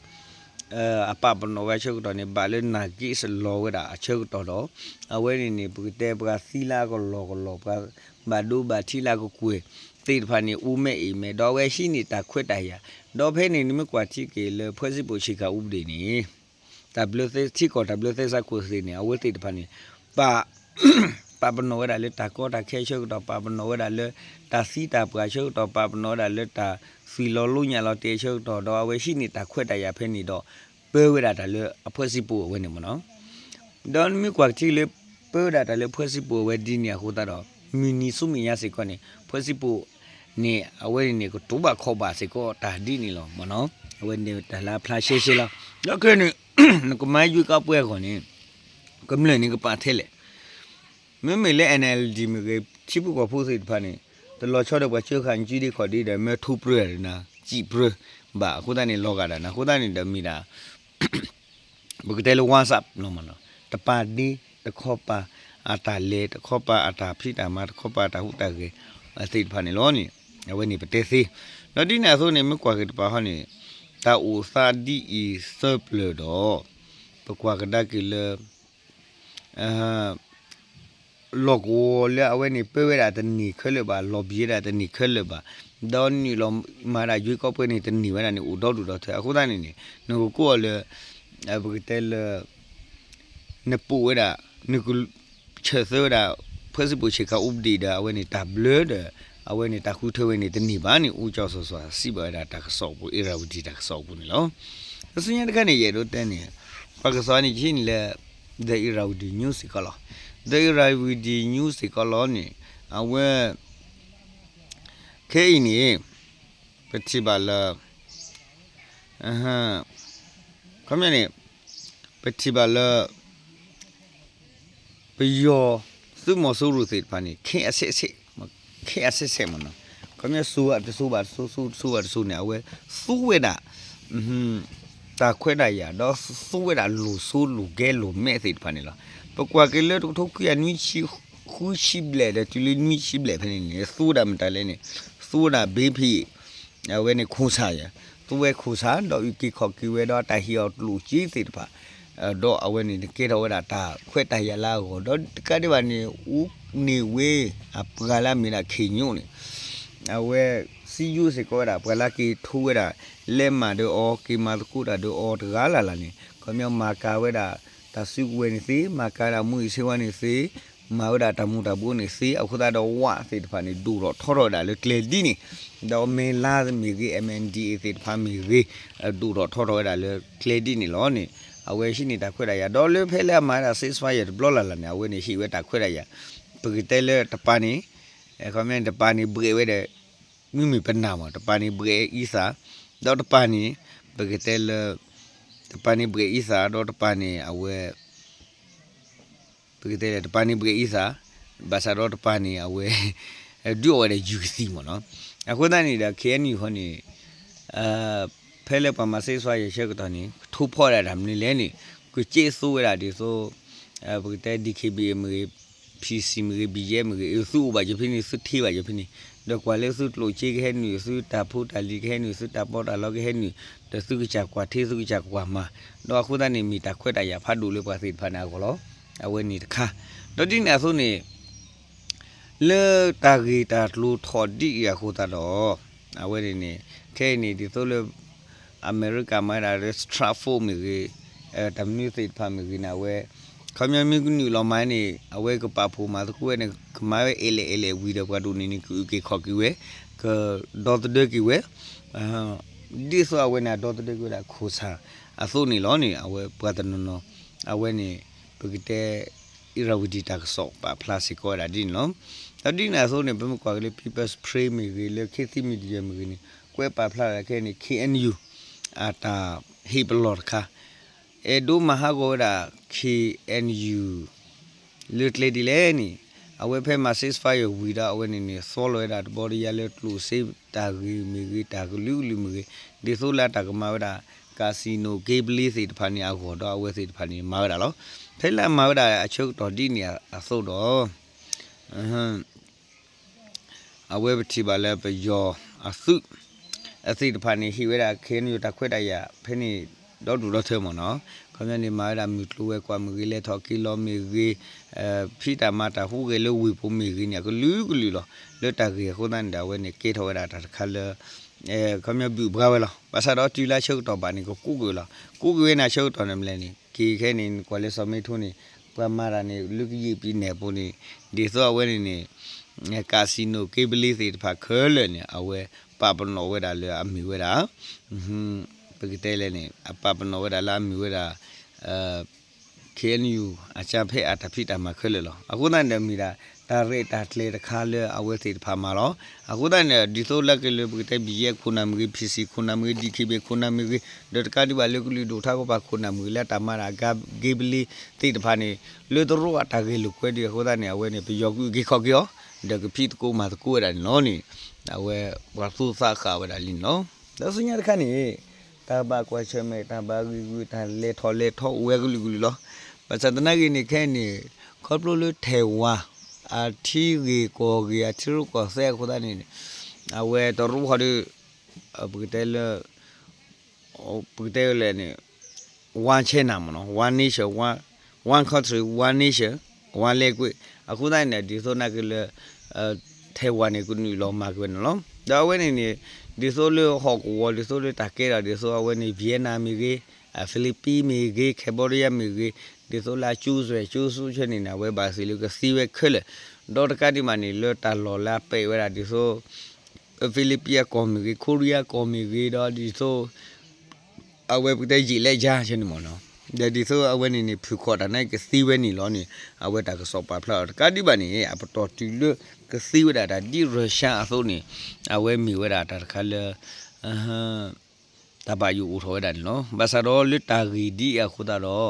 အပာ်ပနီၣ်ဝဲအဆၢကတီၢ်န့ၣ် ဘၣ်လၢ Nurulgin လီၤဝဲဒၣ်အဆၢကတီၢ်ဒီး အဝဲန့ၣ်န့ၣ် ပကတဲပှၤသံလၢအကလီၢ်ကလီၢ် ပှၤဘၣ်ဒိဘၣ်ထံးလၢအကကွဲၢ်သ့ၣ်တဖၣ်န့ၣ် အိၣ်မဲာ်အ့ၣ်မဲာ် ဒီးအဝဲဟံးန့ၢ်တၢ်ခွဲးတၢ်ယာ် ဒီးဖဲန့ၣ် နမ့ၢ်ကွၢ်ထံက့ၤလၢ ဖွဲ့စည်းပုံအခြေခံဥပဒေ န့ၣ် တၢ်ဘျၢသ့ ထံကီၢ်တၢ်ဘျၢသဲစးခိၣ်သ့ၣ်န့ၣ် အဝဲသ့ၣ်တဖၣ်န့ၣ် ပာ် ပာ်ပနီၣ်ဝဲဒၣ်လၢတၢ်ကီတၢ်ခဲအဆၢကတီၢ် ပာ်ပနီၣ်ဝဲဒၣ်လၢ တၢ်သံတၢ်ပှၢ်အဆၢကတီၢ် ပာ်ပနီၣ်ဝဲဒၣ်လၢတၢ်သွံၣ်လီၤလိညၣ်လီၤတဲာ်အဆၢကတီၢ် ဒီးအဝဲဟံးန့ၢ်တၢ်ခွဲးတၢ်ယာ်ဖဲန့ၣ်ဒီး ပၢဝဲဒၣ်တၢ်လၢအ ဖွဲ့စည်းပုံ အဝဲန့ၣ်မ့ၢ်နီၤ. ဒီးနမ့ၢ်ကွၢ်ကထံၣ်လၢ ပၢဝဲဒၣ်တၢ်လၢ ဖွဲ့စည်းပုံ အဝဲဒ်န့ၣ်အဃိသတးဒီး မုၢ်နံၤဆူမဲာ်ညါစ့ၢ်ကီးန့ၣ် ဖွဲ့စည်းပုံ န့ၣ် အဝဲန့ၣ်န့ၣ် ကတိၤဘၣ်ခီၣ်ဘၣ်စ့ၢ်ကီးတၢ်ဒ်န့ၣ်လီၤမ့ၢ်နီၤ. အဝဲန့ၣ်တၢ်လၢအဖျါရှဲရှဲလီၤ. ဒီးခဲန့ၣ် နကမၤရွေးကောက်ပွဲအဂီၢ်န့ၣ် ကမျၢၢ်န့ၣ်ကပာ်ထဲလဲၣ် မ့မ့ၢ်လၢ NLD မ့ၢ်ဂ့ၤ ထံဖိကီၢ်ဖိသ့ၣ်တဖၣ်န့ၣ် တလီၤဆီဒီးပှၤစၢဃာ်နစုဒ့ခီၣ်ဒ့ဒီး မၢထူပြၢနၤ စံးပြၢဘၣ်အဃိသတးန့ၣ် လီၤဂာ်ဒၣ်နၤ အဃိသတးန့ၣ်ဒီးမ့ၢ်ဒၣ် ပကတဲလၢ WhatsApp လီၤမ့ၢ်နီၤ တပာ်ဒ့ တခီပာ်အတၢ်လဲၤ တခီပာ်အတၢ်ဖံးတၢ်မၤ တခီပာ်အတၢ်ဟူးတၢ်ဂဲၤသ့ၣ်တဖၣ်န့ၣ်လီၤန့ၣ် အဝဲန့ၣ်ပတဲသ့ ဒီးဒ်န့ၣ်အသိးန့ၣ် မ့ၢ်ကွၢ်က့ၤတပၤဟီန့ၣ် တၢ်အိၣ်သးဒ်အံၤသၢပျၢၤဒီး ပကွၢ်ကဒါက့ၤလၢ အ လီၢ်ကဝီၤလၢအဝဲန့ၣ်ပၢဝဲဒၣ်တန့ၢ်ခဲလၢာ်ဘၣ်, လီၤဘံးဝဲဒၣ်တန့ၢ်ခဲလၢာ်ဘၣ်, ဒီးနုာ်လီၤမၤဒၣ်ယွ့ကီးပှဲၤန့ၣ်တန့ၢ်ဝဲဒၣ်န့ၣ် အိၣ်ဒီဒူၣ်ဒီထၢ. အဃိသတးန့ၣ်န့ၣ် နကကိးအီၤလၢ ပကတဲလၢ နပိာ်ဝဲဒၣ် နကဆၢၣ်သၢဝဲဒၣ် ဖဲစံပိာ်ဆ့ၣ်ခါအိၣ်ပဒံးဒီး အဝဲန့ၣ်တၢ်ဘျၢဒီး အဝဲန့ၣ်တၢ်ဃုထၢဝဲန့ၣ်တန့ၢ်ဘၣ်န့ၣ် အိၣ်ကၠီစီၤစီၤစံးဘၣ်ဝဲဒၣ်တၢ်ကစီၣ်အပူၤ အ့ရဝံတံတၢ်ကစီၣ်အပူၤန့ၣ်လီၤ. တဆူညါတခါန့ၣ် ယအဲၣ်ဒိးတဲန့ၣ် ပှၤကစီၣ်န့ၣ် ယဟံးန့ၣ်လၢ The Irrawaddy News စ့ၢ်ကီးလီၤ. The Irrawaddy News စ့ၢ်ကီးလီၤန့ၣ် အဝဲ ခဲအံၤန့ၣ် ပထံၣ်ဘၣ်လၢ ခီပညီန့ၣ် ပထံၣ်ဘၣ်လၢ ပယီၤသုးမီၤစိရိၤသ့ၣ်တဖၣ်န့ၣ် ခဲအဆဲးဆဲး ခဲအဆဲးဆဲးမ့ၢ်နီၤ, ခီပညီစိၤအတစိၤဘၣ်တစိၤ စိၤတစိၤဘၣ်တစိၤန့ၣ် အဝဲသူဝဲဒၣ် တၢ်ခွဲးတၢ်ယာ် ဒီးသူဝဲဒၣ်လိၣ်စိလိၣ်ကဲလိၣ်မဲသ့ၣ်တဖၣ်န့ၣ်လီၤ. ပကွၢ်က့ၤလၢတကထိခွံကယၤနွံဆံဃုဆံဘျဲၣ်ဒီးတုၤလၢနွံဆံဘျဲၣ်ဖဲန့ၣ်န့ၣ် သူဝဲဒၣ်မတၤလဲၣ်န့ၣ် သူဝဲဒၣ်ဘ့ဖံး အဝဲန့ၣ်ခိၣ်ဆၣ်ယၤ သူဝဲခိၣ်ဆၣ် ဒီးအုၣ်က့ၤခီၣ်က့ၤဝဲဒီးတၢ်ဟ့ၣ်အီၤကျိၣ်စ့သ့ၣ်တဖၣ် ဒီးအဝဲန့ၣ်ကဲထီၣ်ဝဲဒၣ်တၢ်ခွဲးတၢ်ယာ်လၢအဂီၢ် ဒီးတကးဒံးဘၣ်န့ၣ် အူန့ၢ်ဝ့ အပှၤလၢအမ့ၢ်ဒၣ်ခ့ၣ်ညိၣ်န့ၣ် အဝဲ စံယိၣ်စ့ၢ်ကီးဝဲဒၣ် ပှၤလၢက့ၤထိဝဲဒၣ် လဲးမၤဒီးအီၤ က့ၤမၤသကိးတၢ်ဒီးအီၤတဂၤလၢ်လၢ်န့ၣ် ခီပညီမၤကၤဝဲဒၣ် တၢ်စုကဝဲၤန့ၣ်သ့ မၤကၤဒၣ်မူအ့ၣ်စ့ဝါန့ၣ်သ့ မၤဝဲဒၣ်တၢ်မူၤတၢ်ဘှီးန့ၣ်သ့ အဃိသတးဒီးဝၣ်သ့ၣ်တဖၣ်န့ၣ် ဒိၣ်ထီၣ်ထီထီၣ်ဝဲဒၣ်လၢကျဲဒ်န့ၣ် ဒီးမဲၢ်လါမ့ၢ်ဂ့ၤ M N D A သ့ၣ်တဖၣ်မ့ၢ်ဂ့ၤ ဒိၣ်ထီၣ်ထီထီၣ်ဝဲဒၣ်လၢကျဲဒ်န့ၣ်လီၤန့ၣ် အဝဲဟံးန့ၢ်တၢ်ခွဲးတၢ်ယာ် ဒီးလၢဖဲလၢအမၤဝဲဒၣ် ceasefire တဘျီလၢ်လၢ်န့ၣ် အဝဲန့ၣ်ဟ့ၣ်ဝဲတၢ်ခွဲးတၢ်ယာ် ပကတဲလၢတပၤန့ၣ် ခီပညီန့ၣ် တပၤန့ၣ်ဘှဲးဝဲဒီး မ့မ့ၢ်ပနၢ်မး တပၤန့ၣ်ဘှဲးအံသၣ် ဒီးတပၤန့ၣ် ပကတဲလၢ တပၤန့ၣ်ဘှဲးအံသၣ် ဒီးတပၤန့ၣ် အဝဲ ပကတဲလၢ တပၤန့ၣ်ဘှဲးအံသၣ် ဘၣ်ဆၣ်ဒီးတပၤန့ၣ် အဝဲ ဒုးအီၣ်ဝဲဒီးယုၢ်ကသံၣ်မ့ၢ်နီၤ. အဃိသတးန့ၣ်ဒီး K N U ဃီန့ၣ် ဖဲလၢပှၤမၤ ceasefire ဆၢကတီၢ်န့ၣ် ကထိဖီဒၣ်တၢ်မနုၤလဲၣ်န့ၣ် ကက့ၣ်သိဝဲဒၣ်ဒ်သိး ပကတဲ D K B A မ့ၢ်ဂ့ၤ P C မ့ၢ်ဂ့ၤ B G F မ့ၢ်ဂ့ၤ သုအိၣ်ဘၣ်က့ၤဖဲန့ၣ် သုထံၣ်ဘၣ်က့ၤဖဲန့ၣ် ဒီးကွၢ်လၢသုကျိၣ်စ့ကဟဲနုာ် သုတၢ်ဖိတၢ်လံၤကဟဲနုာ် သုတၢ်ပီးတၢ်လီကဟဲနုာ် ဒီးသုကစၢ်ကွၢ်ထံ သုကစၢ်ကွၢ်မၤ ဒီးအဃိသတးန့ၣ် မ့ၢ်တၢ်ခွဲးတၢ်ယာ်ဖးဒိၣ်လၢပှၤသ့ၣ်တဖၣ်န့ၣ်အဂီၢ်လီၤ. အဝဲန့ၣ်တခါ ဒီးဒ်န့ၣ်အသိးန့ၣ် လၢတၢ်ဂ့ၢ်တၢ်ကျိၤထီၣ်ဒ်အံၤအဃိသတးဒီး အဝဲန့ၣ်န့ၣ် ခဲအံၤန့ၣ် ဒ်သိးလၢ အမဲရကၤမၤဝဲဒၣ်လၢ Stratford မ့ၢ်ဂ့ၤ တၢ်မနုၤသ့ၣ်တဖၣ်မ့ၢ်ဂ့ၤန့ၣ် အဝဲ ခီပညီမ့ၢ်ကနုာ်လီၤမၤန့ၣ် အဝဲကပာ်ဖှိၣ်မၤသကိးဝဲန့ၣ် ကမၤဝဲအဲလဲၣ်အဲလဲၣ်ဝံၤဒီး ပှၤဒိၣ်န့ၢ်န့ၣ် ကအုၣ်က့ၤခီၣ်က့ၤဝဲ ကဒီသဒၢက့ၤဝဲ ဒ်သိးအဝဲန့ၣ် အဒီသဒၢက့ၤဝဲဒၣ်ခိၣ်ဆၣ်အသိးန့ၣ်လီၤန့ၣ် အဝဲပှၤတနီၤနီၤ အဝဲန့ၣ် ပကတဲ Irrawaddy တၢ်ကစီၣ်ပာ်ဖျါစ့ၢ်ကီးဝဲဒၣ်ဒ်န့ၣ်လီၤ. ဒီးဒ်န့ၣ်အသိးန့ၣ် ပမ့ၢ်ကွၢ်က့ၤလၢ People's Spring မ့ၢ်ဂ့ၤ လၢ Khit Thit Media မ့ၢ်ဂ့ၤန့ၣ် ကွဲးပာ်ဖျါဒၣ်ခဲအံၤန့ၣ် K N U အတၢ်ဟ့ၣ်ပလီၢ်တခါ အဲၣ်ဒိးမၤဟးဂီၤဝဲဒၣ် K N U လၢကျဲဒ်လဲၣ်န့ၣ် အဝဲဖဲမၤ ceasefire ဝံၤဒီး အဝဲန့ၣ်န့ၣ် သီလီၤဝဲဒၣ်တဘီတယါလၢကျိၣ်စ့တၢ်ဂ့ၢ်မ့ၢ်ဂ့ၤ တၢ်ကလုာ်ကလုာ်မ့ၢ်ဂ့ၤ ဒ်သိးလၢအတၢ်ကမၤဝဲဒၣ် casino gambling သ့ၣ်တဖၣ်န့ၣ်အဂီၢ်ဒီး အဝဲသ့ၣ်တဖၣ်န့ၣ် မၤဝဲဒၣ်လီၤ. ဖဲလၢအမၤဝဲဒၣ်အဆၢကတီၢ်ဒ်န့ၣ်အသိးဒီး အဝဲပထံၣ်ဘၣ်လၢပယီၤအသုး အသ့ၣ်တဖၣ်န့ၣ် ဟ့ၣ်ဝဲဒၣ် K N U တၢ်ခွဲးတၢ်ယာ် ဖဲန့ၣ် ဒီဒူၣ်ဒီထၢမ့ၢ်နီၤ. ခီပညီန့ၣ် မၤဝဲဒၣ်မုၢ်ကျိၤဝဲၤကွာ်မ့ၢ်ဂ့ၤ လဲၤထီၣ်က့ၤလီၤမ့ၢ်ဂ့ၤ ဖံးတၢ်မၤတၢ်ဟူးဂဲၤလၢဝ့ၢ်ပူၤမ့ၢ်ဂ့ၤန့ၣ် အကလုာ်ကလုာ်လီၤ. လၢတၢ်ဂ့ၢ်အဃိသတးန့ၣ်ဒီး အဝဲန့ၣ်ကဲထီၣ်ဝဲဒၣ်တၢ်တခါလၢ ခီပညီဘုၣ်ဘှါဝဲလီၤ. ဘၣ်ဆၣ်ဒီးတုၤလၢဆၢကတီၢ်ဘၣ်န့ၣ် ကကူးကွံာ်လီၤ. ကူးကွံာ်ဝဲန့ၣ် ဆၢကတီၢ်န့ၣ်မနုၤလဲၣ်န့ၣ် က့ၤခဲအံၤန့ၣ် ကွၢ်လၢစီၤမ့ထိန့ၣ် ပှၤမၤတၢ်န့ၣ် လၢကယံာ်ပံၤနဲၣ်ပူၤန့ၣ် ဒ်သိးအဝဲန့ၣ်န့ၣ် casino gambling သ့ၣ်တဖၣ်ခဲလၢာ်န့ၣ် အဝဲပာ်ပနီၣ်ဝဲဒၣ်လၢအမ့ၢ်ဝဲဒၣ် ပကတဲလဲၣ်န့ၣ် အပာ်ပနီၣ်ဝဲဒၣ်လၢအမ့ၢ်ဝဲဒၣ် K N U အကၢ်ဖဲအတၢ်ဖံးတၢ်မၤခဲလၢာ်လီၤ. အဃိသတးန့ၣ်ဒီးမ့ၢ်ဒၣ် တၢ်ရဲၣ်တၢ်ကျဲၤတခါလၢအဝဲသ့ၣ်တဖၣ်မၤလီၤ. အဃိသတးန့ၣ်ဒီး ဒ်သိးလၢက့ၤလၢပကတဲ B G F ခိၣ်နၢ်မ့ၢ်ဂ့ၤ P C ခိၣ်နၢ်မ့ၢ်ဂ့ၤ D K B A ခိၣ်နၢ်မ့ၢ်ဂ့ၤ ဒီးတကးဒံးဘၣ်လၢကလုာ်ဒိၣ်ထါကီၢ်ပၤခိၣ်နၢ်မ့ၢ်ဂ့ၤ လၢတၢ်မၤတၢ် gambling သ့ၣ်တဖၣ်န့ၣ် လၢတရီအတၢ်ဂဲၤလိာ်ကွဲဒံးအဃိသတးန့ၣ် အဝဲန့ၣ် ပယီၤကအုၣ်က့ၤခီၣ်က့ၤအီၤ ဒီးကဖံးသကိးမၤသကိးဝဲဒၣ်န့ၣ်လီၤန့ၣ် အဝဲပှၤသူသးဃာ်ဝဲဒၣ်လံန့ၣ်လီၤ. ဒီးဆူညါတခါန့ၣ် တၢ်ဘၣ်ကွၢ်ဆၢၣ်မဲာ် တၢ်ဘၣ်ဂံၢ်ဂုာ် တၢ်လဲၤထီၣ်လဲၤထီအိၣ်ဝဲကလုာ်ကလုာ်လီၤ. ဘၣ်ဆၣ်သနာ်က့န့ၣ် ခဲအံၤန့ၣ် ခီဖျိလၢထဲၣ်ဝၤ အထံဂ့ၢ်ကီၢ်ဂ့ၢ် အထံရူၢ်ကီၢ်သဲးအဃိသတးန့ၣ် အဝဲတရူးဃီဒီး ပကတဲလၢ ပကတဲလဲၣ်န့ၣ် one China မ့ၢ်နီၤ one nation one one country one nation ဝါလဲကွ့ၢ် အဃိသတးန့ၣ် ဒ်သိးနာ်က့လၢ ထဲဝါန့ၣ် ကနုာ်လီၤမၤက့ၤဝဲန့ၣ်လီၤ. ဒီးအဝဲန့ၣ်န့ၣ် ဒ်သိးလၢဟီၣ်ကဝီၤ ဒ်သိးလၢတၢ်ကဲထီၣ် ဒ်သိးအဝဲန့ၣ် Vietnam မ့ၢ်ဂ့ၤ, Philippines မ့ၢ်ဂ့ၤ, Cambodia မ့ၢ်ဂ့ၤ, ဒ်သိးလၢအကၠိစွဲၣ်ကၠိဆူၣ်ဆၢန့ၣ်န့ၣ် အဝဲဘၣ်သ့ၣ်လၢကသ့ဝဲခဲလၢာ်, ဒီးတကးဒံးဘၣ်န့ၣ် လၢတၢ်လီၢ်လၢအပဲာ်ဝဲဒၣ်ဒ်သိး Philippines အကီၢ်မ့ၢ်ဂ့ၤ, Korea အကီၢ်မ့ၢ်ဂ့ၤ, ဒီးဒ်သိး အဝဲပကတဲယံာ်လဲၣ်ယါဆဲန့ၣ်မ့ၢ်နီၤ, ဒီးဒ်သိးအဝဲန့ၣ်န့ၣ် ဖုၣ်ခီၣ်တၢ်န့ၣ်ကသ့ဝဲန့ၣ်လီၤန့ၣ် အဝဲတၢ်ကစီၣ်ပာ်ဖျါအီၤ တကးဒံးဘၣ်န့ၣ် အပတီၢ်တုၤလၢကသ့ဝဲဒၣ်တၢ်ဒ် Russia အသိးန့ၣ် အဝဲမ့ၢ်ဝဲဒၣ်တၢ်တခါလၢ တၢ်ဘၣ်ယိၣ်အိၣ်ထီၣ်ဝဲဒၣ်န့ၣ်လီၤ. ဘၣ်ဆၣ်ဒီးလၢတၢ်ဂ့ၢ်ဒ်အံၤအဃိသတးဒီး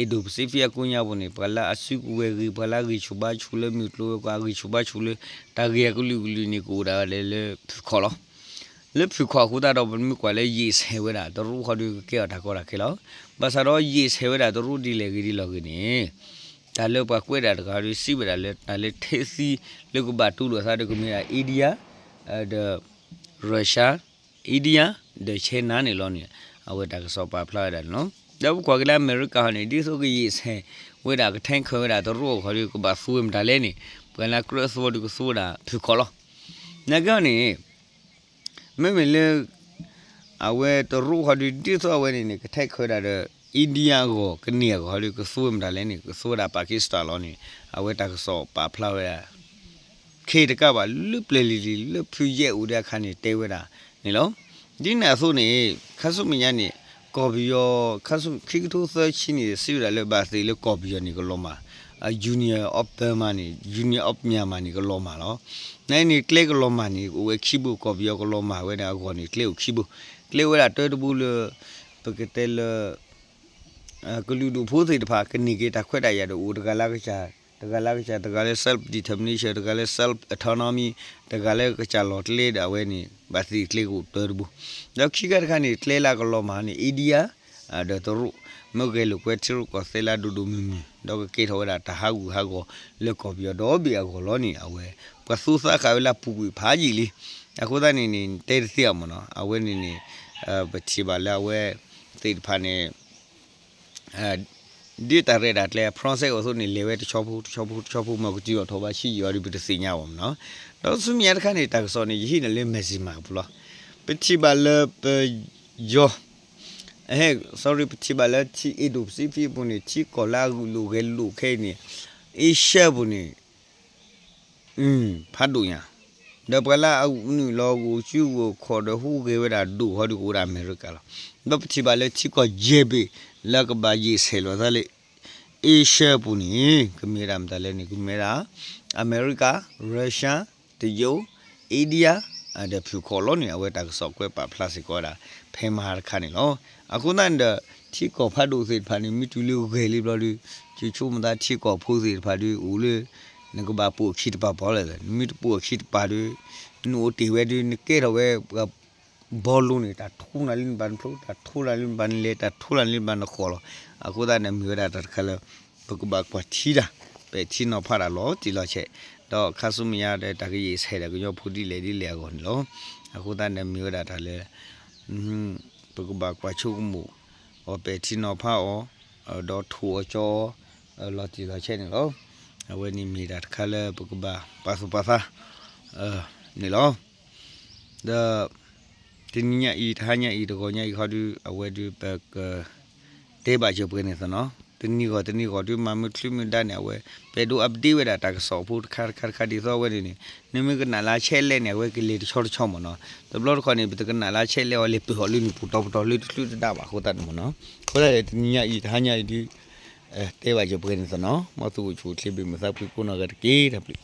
Indo-Pacific အကိးညါပူၤန့ၣ် ပှၤလၢအစုကဝဲၤဂ့ၤ ပှၤလၢအဂံၢ်ဆူၣ်ဘါဆူၣ်လၢမုၢ်ကျိၤဝဲၤကွာ် အဂံၢ်ဆူၣ်ဘါဆူၣ်လၢ တၢ်ဂ့ၢ်အကလုာ်ကလုာ်န့ၣ် ကအိၣ်ဒၣ်ဝဲဒၣ်လၢဖုၣ်ခီၣ်လီၤ. လၢဖုၣ်ခီၣ်အဃိသတးဒီး ပမ့ၢ်ကွၢ်လၢယံာ်ဆဲးဝဲဒၣ်တရူးဃီဒီးကကဲအီၤတၢ်ကီတၢ်ခဲလီၤ. ဘၣ်ဆၣ်ဒီးယံာ်ဆဲးဝဲဒၣ်တရူးဒ်လဲၣ်ဂ့ၤဒ်လဲၣ်ဂ့ၤန့ၣ် တၢ်လၢပှၤကွဲးဒၣ်တဂၤဒီးစံးဝဲဒၣ်လၢ တၢ်လၢထဲသံလၢကဘၣ်တူၢ်လိာ်သးဒီးကမ့ၢ်ဒၣ် India ဒီး Russia, India ဒီး China န့ၣ်လီၤန့ၣ် အဝဲတၢ်ကစီၣ်ပာ်ဖျါဝဲဒၣ်န့ၣ်လီၤ. ဒီးပကွၢ်က့ၤလၢအမဲရကၤဟီန့ၣ် ဒ်သိးကယံာ်ဆဲးဝဲဒၣ်ကထဲခဲးဝဲဒၣ်တရူးအဂီၢ်ဒီး ကဘၣ်သူဝဲမတၤလဲၣ်န့ၣ် ပှၤလၢကြၢးသူဝဲဒီးကသူဝဲဒၣ်ဖုၣ်ခီၣ်လီၤ. နာ်က့ဟီန့ၣ် မ့မ့ၢ်လၢ အဝဲတရူးဃီဒီး ဒ်သိးအဝဲန့ၣ်န့ၣ် ကထဲးခဲးဝဲဒၣ်ဒီး India အဂီၢ် ကန့ၢ်အဂီၢ်ဒီး ကသူဝဲမတၤလဲၣ်န့ၣ် ကသူဝဲဒၣ် Pakistan လီၤန့ၣ် အဝဲတၢ်ကစီၣ်ပာ်ဖျါဝဲဒၣ် ခဲတကးဘၣ် လၢပျၢၤလံၤလံၤ လၢဖုယဲၢ်အိၣ်ဒၣ်အခါန့ၣ် တဲဝဲဒၣ်န့ၣ်လီၤ. ဒ်န့ၣ်အသိးန့ၣ် ခါဆူမဲာ်ညါန့ၣ် ကီၢ်ပယီၤ ခါဆူခံကထိသၢဆံန့ၣ် စံးဝဲဒၣ်လၢဘၣ်သ့ၣ်လၢကီၢ်ပယီၤန့ၣ် ကလီၤမၢ်, Union of Burma န့ၣ် Union of Myanmar န့ၣ် ကလီၤမၢ်လီၤ. နန့ၣ်ကျဲကလီၤမၢ်န့ၣ် အိၣ်ဝဲခံဘိ ကီၢ်ပယီၤကလီၤမၢ်ဝဲဒၣ်အဂီၢ်န့ၣ် ကျဲအိၣ်ခံဘိ, ကျဲဝဲဒၣ်တၢတဘိလၢ ပကတဲလၢ ကလုာ်ဒူၣ်ဖိသ့ၣ်တဖၣ် ကန့ၢ်က့ၤတၢ်ခွဲးတၢ်ယာ်ဒီး အိၣ်တဂၤလၢကစၢ် တဂၤလၢကစၢ် တဂၤလၢ self determination တဂၤလၢ self autonomy တဂၤလၢကစၢ်လီၢ်ကျဲဒီး အဝဲန့ၣ် ဘၣ်သ့ၣ်ကျဲကအိၣ်တၢတဘိ, ဒီးခံခါတခါန့ၣ် ကျဲလၢကလီၤမၢ်န့ၣ် India ဒီးတရူး မ့ၢ်ဂဲၤလိာ်ကွဲထံရူၢ်ကီၢ်သဲးလၢဒိၣ်ဒိၣ်မုၢ်မုၢ် ဒီးကကဲထီၣ်ဝဲဒၣ်တၢ်ဟးဂူာ်ဟးဂီၤလၢကီၢ်ပယီၤဒီဘ့ၣ်အဂီၢ်လီၤန့ၣ် အဝဲ ပှၤသူသးဃာ်ဝဲလၢအပူၤကွံာ်ဖးယံာ်လံ. အဃိသတးန့ၣ်န့ၣ် တဲတသ့အမ့ၢ်နီၤ အဝဲန့ၣ်န့ၣ် ပထံၣ်ဘၣ်လၢအဝဲသ့ၣ်တဖၣ်န့ၣ် ဒ်တၢ်ရဲၣ်တၢ်ကျဲၤ process အသိးန့ၣ် လဲၤဝဲတဆီဖိတဆီဖိတဆီဖိ မ့ၢ်ကတုၤအီၤထီၣ်ဘၣ်ဆံးယံာ်အီၤဒီး ပတသ့ၣ်ညါဘၣ်မ့ၢ်နီၤ. ဒီးဆူမဲာ်ညါတခါန့ၣ် တၢ်ကစီၣ်န့ၣ် ယဟံးန့ၢ်လၢ Mizzima အပူၤလီၤ. ပထံၣ်ဘၣ်လၢပယီၤ sorry ပထံၣ်ဘၣ်လၢထံ Indo-Pacific အပူၤန့ၣ် ထံကီၢ်လၢအဂုာ်လိာ်ဂဲၤလိာ်ခဲအံၤန့ၣ် Asia ပူၤန့ၣ် ဖးဒိၣ်ညါ, ဒီးပှၤလၢအနုာ်လီၤဂိၢ်စုဂိၢ်ခီၣ်ဒီးဟူးဂဲၤဝဲဒၣ်ဒိၣ်ဟီဒီးကအိၣ်ဒၣ်အမဲရကၤလီၤ. ဒီးပထံၣ်ဘၣ်လၢထံကီၢ်ယဲၢ်ဘ့ၣ်လၢကဘၣ်ယံာ်ဆဲးလီၤသးလၢ Asia ပူၤန့ၣ် ကမ့ၢ်ဝဲဒၣ်မတၤလဲၣ်န့ၣ် ကမ့ၢ်ဝဲဒၣ် အမဲရကၤ, Russia, တရုတ်, India ဒီးဖုၣ်ခီၣ်လီၤန့ၣ် အဝဲတၢ်ကစီၣ်ကွဲးပာ်ဖျါစ့ၢ်ကီးဝဲဒၣ် ဖဲမဟါတခါန့ၣ်လီၤ. အဃိသတးန့ၣ်ဒီး ထံကီၢ်ဖးဒိၣ်သ့ၣ်တဖၣ်န့ၣ် မ့ၢ်တုၤလၢဂဲၤလံဘျီဒီး ယဆိကမိၣ်သးထံကီၢ်ဖိသ့ၣ်တဖၣ်ဒီး အိၣ်လၢ နကဘၣ်ပိာ်အခံတပၤပီလဲၣ်, နမ့ၢ်တပိာ်အခံတပၤဒီး နအိၣ်တ့ၢ်ဝဲဒီး နကဲထီၣ်ဝဲ ပှၤဘီလိန့ၣ် တၢ်ထိနၤလၢနဘၣ်နဖျိ, တၢ်ထိနၤလၢနဘၣ်နလဲၤ, တၢ်ထိနၤလၢနဘၣ်နဃီၣ်လီၤ. အဃိသတးန့ၣ် မ့ၢ်ဝဲဒၣ်တၢ်တခါလၢ ပကဘၣ်ကွၢ်ထံတၢ် ပဲာ်ထံနီၤဖးတၢ်လီၤတံၢ်လီၤဆဲး, ဒီးခါဆူမဲာ်ညါဒီး တၢ်ကယံာ်ဆဲးဒီးကညီဖိဒ်လဲၣ်ဒ်လဲၣ်အဂီၢ်န့ၣ်လီၤ. အဃိသတးန့ၣ် မ့ၢ်ဝဲဒၣ်တၢ်လၢ ပကဘၣ်ကွၢ်ဆိကမိၣ်အီၤ ပဲာ်ထံနီၤဖးအီၤ ဒီးထိၣ်အီၤကၠီအီၤ လီၤတံၢ်လီၤဆဲးန့ၣ်လီၤ. အဝဲန့ၣ်မ့ၢ်တၢ်တခါလၢပကဘၣ်ပာ်သူၣ်ပာ်သး န့ၣ်လီၤ. ဒီး တနံၤညါအံၤ တဟါညါအံၤ တဂီၤညါအံၤခီဒုး အဝဲဒုးပက တဲဘၣ်စၢၤပှဲၤန့ၣ်သနီၤ, တနံၤဂီၢ်တနံၤဂီၢ်ဒုး မၤမုၢ်ချုးမုၢ်ဒါန့ၣ် အဝဲ ပအဲၣ်ဒိး update ဝဲဒၣ်တၢ်ကစီၣ်ဖိတခါတခါတခါဒ်သိးအဝဲန့ၣ်န့ၣ် နမ့ၢ်ကနၣ်လၢဆဲးလဲၣ်န့ၣ် အဝဲကလဲၤတဆီတဆီမ့ၢ်နီၤ. တဘျီတခီၣ်န့ၣ် ပတကနၣ်လၢဆဲးလဲၣ်အီၤ လဲၤပၢၢ်အီၤလၢနပူၤတီပတီၢ်လၢတချုးတဒါဘၣ် အဃိသတးန့ၣ်မ့ၢ်နီၤ. အဃိသတးန့ၣ် တနံၤညါအံၤ တဟါညါအံၤဒုး တဲဘၣ်စၢၤပှဲၤန့ၣ်သနီၤ, မ်သုအိၣ်ဆူၣ်အိၣ်ချ့ ဘၣ်မုာ်သးဖှံကိးနီၢ်ဂၤတက့ၢ် တၢ်ဘျုး.